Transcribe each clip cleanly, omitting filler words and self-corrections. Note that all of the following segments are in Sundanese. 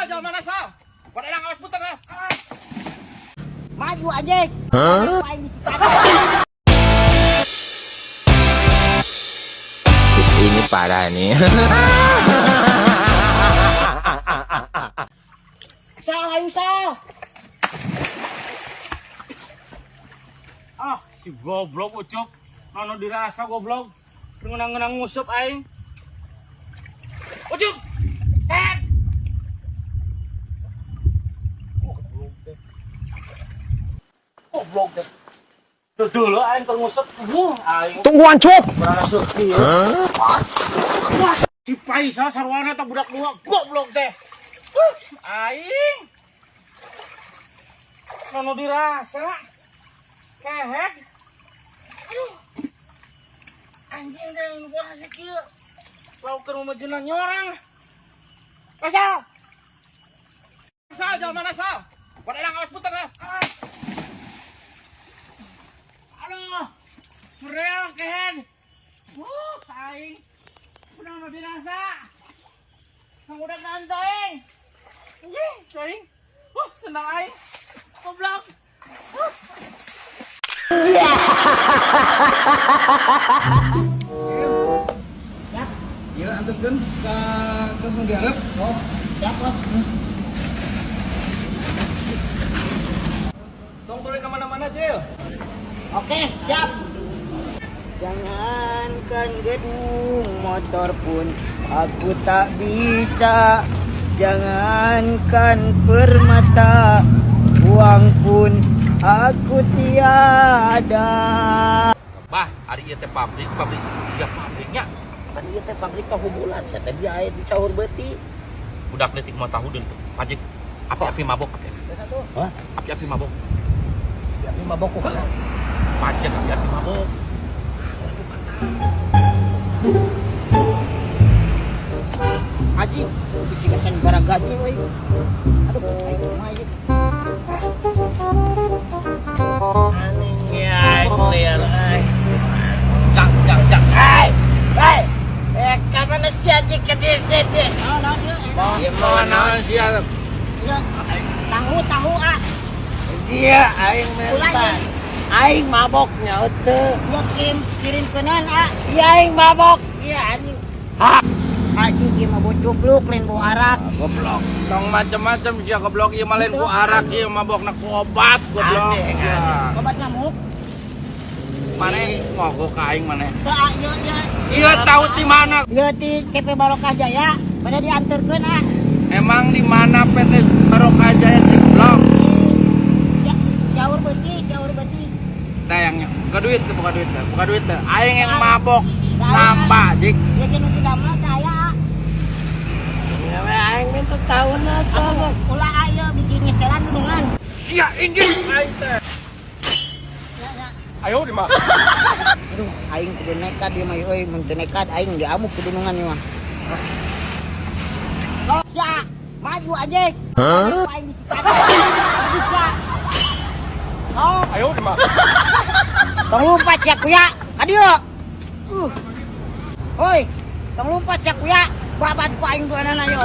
Sal, jalan mana Sal? Pada awas putar ah. Maju aja. Ini parah nih. Sal, ayo Sal. Ah, si goblok Ucup. Nono dirasa goblok. Ngenang-ngenang ngusup aing. Ucup. Eh. Goblok teh. Goblok teh. Tuh dulu aing keur ngusup. Aing Tungguan, Cup. berasa kieu. Si Faisal sarwana teh budak dua goblok teh. Aing. Nono dirasa. Kehet. Aduh. Anjing deh gua rasa kieu. Lauk keur meujeunan nyorang. Faisal. Sal, jalan mana Sal? Pada awas putar ah. Aduh. Surel kehed. Wuh, aing. Udah mah dirasa. Kang udah nanti aing. Anjing, aing. Wuh, senang aing. Goblok. Iya, anterkeun ka terus nu dihareup. Oh, Siap, Bos. Tong boleh ka mana-mana, Cil. Oke, siap. Jangankan gedung, motor pun aku tak bisa. Jangankan permata, uang pun aku tiada. Bah, ari ieu teh pabrik, pabrik siga pabriknya. Kan ieu teh pabrik tahu bulat, sia teh dia aya di Caur Beuti. Budak leutik mau tahu deun pajek api-api mabok api. Hah? Api-api mabok. Api mabok kok. Pajek api-api mabok. Haji, bisi gasan barang gajul euy. Aduh, aing kumaha ieu? Aneh aing liar euy. Jang, jang, jang. Hei, hei. Eh, ka mana si anjing ke dieu teh? Naon naon ieu? Ieu mau naon sia? Ieu tahu tahu ah. Dia aing minta. Aing mabok nya teu. Ieu kirim kirim keunan ah. Iya aing mabok. Iya anjing. Haji ieu mah bawa cupluk lain bawa arak. Goblok. Tong macem-macem sia goblok ieu mah lain ku arak ieu mabokna ku obat goblok. Anjing, anjing. Obat nyamuk. Maneh ngogok ka aing maneh. Teu ah ieu ieu. Ieu tahu di mana? Ieu ti CP Barokah Jaya, pada diantarkeun ah. Emang di mana PT Barokah Jaya sih goblok? Di Caur Beuti, Caur Beuti. Tayangnya, buka duit tuh, buka duit tuh, buka duit tuh. Aing yang mabok nambah jik. Ieu ge nu didamel teh aya ah. Ya we aing minta tahun atuh. Ulah ah ieu bisi ngeselan nulungan. Sia injil aing teh. Ya, ya. Ayo di mah. Aduh, aing kudu nekat ieu mah euy, mun teu nekat aing diamuk ku dunungan ieu mah. Sok sia, maju aja. Aing bisi bisa. Sok, Ayo di mah. tong lompat sia kuya. Ka dieu. Oi, tong lompat sia kuya. Babat ku aing duanana yo.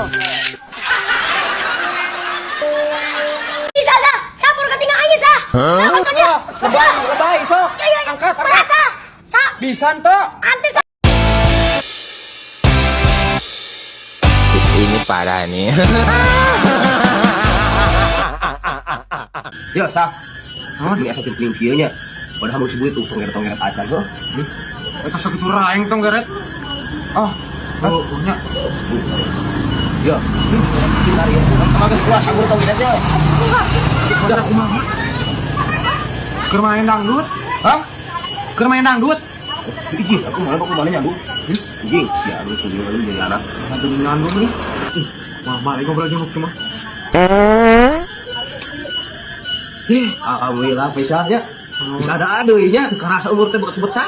Bisa sah, sapur ketinggalan aing sah. Siapa tuh dia? Lebay, lebay, sok. Ya ya, Angkat, angkat. Berasa. Sa, Bisa teu? anti sa. Ini parah nih. Ya, sah. Ini asa pimpin kieu nya. Padahal mau sebut tuh tongeret-tongeret acan heuh. Eta sakitu aing tong geret. Ah, oh, nya. Ya, cinta ya. Urang teh kuasa urang tongeret nya. Kuasa kumaha? Keur main dangdut? Hah? Keur main dangdut? Ih, aku malah aku mana nyandung. Anjing, ya harus tuh jadi jadi anak. Satu nyandung nih. Ih, wah, balik ngobrol jeung cuma. Eh, alhamdulillah Faisal ya. Bisa ada deui nya, karasa umur teh betah.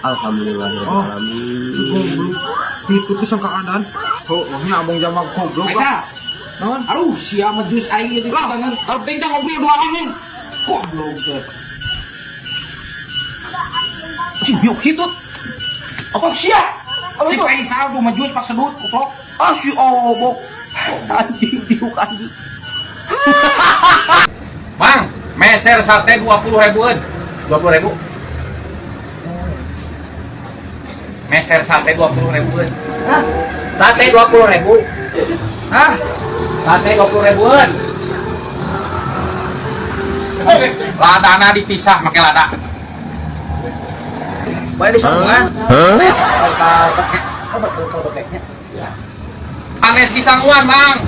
Alhamdulillah Oh. alamin. Goblok. Itu tuh sangka keadaan. Oh, nya abang jamak goblok. Faisal, Naon? aduh sia mah jus aing ieu Lah, kalau penting teh ngobrol dua orang. Goblok teh. Si biuk hitut. Apa sia? Si Faisal tuh mah jus pak sedut goblok. Ah si obok. Anjing diuk anjing. Mang, meser sate 20 ribuan. 20 ribu. Meser sate 20 ribuan. Hah? Sate 20 ribu. Hah? Sate 20 ribuan. Ladana dipisah pakai lada. Boleh disambungan? Anes disangguan, Mang.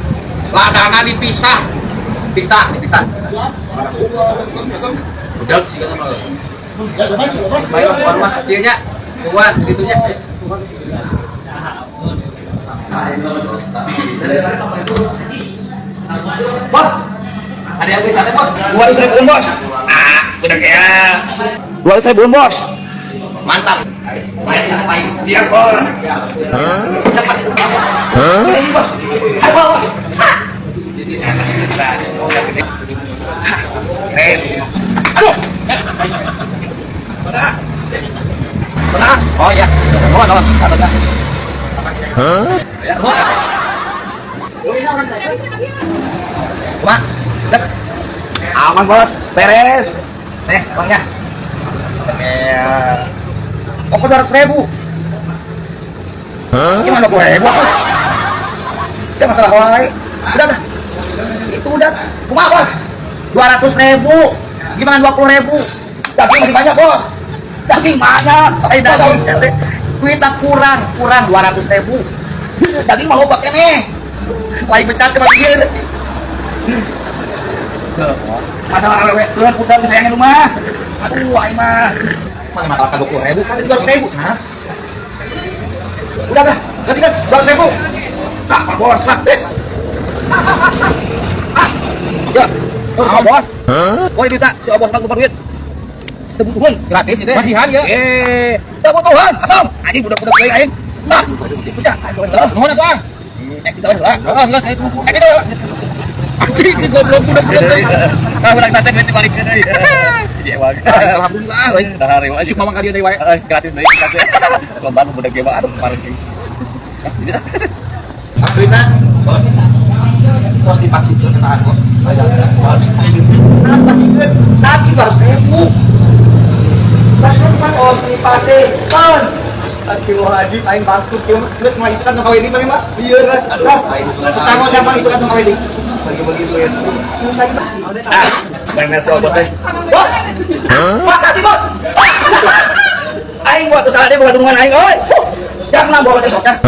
Ladana dipisah. Pisah, dipisah. Udah sih kata mah. Baik, keluar mah ieu nya. Keluar gitunya. Bos, ada yang beli sate, Bos? 200 ribuan, Bos. Ah, udah kayak 200 ribuan, Bos. Mantap. Saya ngapain? Siap, Bos. Cepat. Ini, Bos. Ayo, Bos. Aduh. Oh ya, mohon, mohon. Ya, mohon. Mak, Aman, Bos. Beres. nih, uangnya. Pokok 200 ribu. Gimana 20 ribu? Saya masalah wae. Udah dah. Itu udah. Kumaha, Bos? 200 ribu. Gimana 20 ribu? Daging masih banyak, Bos. Daging banyak. Eh, daging. Duitnya kurang, kurang 200 ribu. Daging mah loba keneh. Lain becat sama dia. Masalah awewe tuh udah sayangin rumah. Aduh, aing mah. Mana masalah 20 ribu kan 200 ribu, nah. Udah dah, ganti kan 200 ribu. Nah, Pak Bos, lah. Eh. Ah. Ya, oh, Bos. Oh, ini tak, si Bos mah duit. Tebutuhan Gratis itu. Masihan ya. Eh, tebutuhan, asam. Anjing budak-budak deui aing. Nah, udah, Nuhun atuh, Ang. eh, kita lah. Heeh, enggak saya tunggu. Eh, kita. Anjing, ini goblok budak-budak deui. Ah, urang sate duit dibalikin deui. Jadi ewang. Alhamdulillah, euy. Dahar wae. Cuma mangka dia deui wae. Gratis deui, gratis. Lomba budak ge mah aduh kemarin. Duitnya bos dipastikan ketahan bos. Nah, pastikan. Tadi 200 ribu. Bahkan kan bos dipastikan. Astagfirullahaladzim, aing bangkrut kieu mah. Geus mah isukan tong kawin mah. Iya, aduh. Sama zaman isukan tong kawin. Bagi-bagi duit. Ah, bener soal bos teh. Bos. Makasih, Bos. Aing buat salah dia bukan hubungan aing, oi. Jangan bawa besok ya.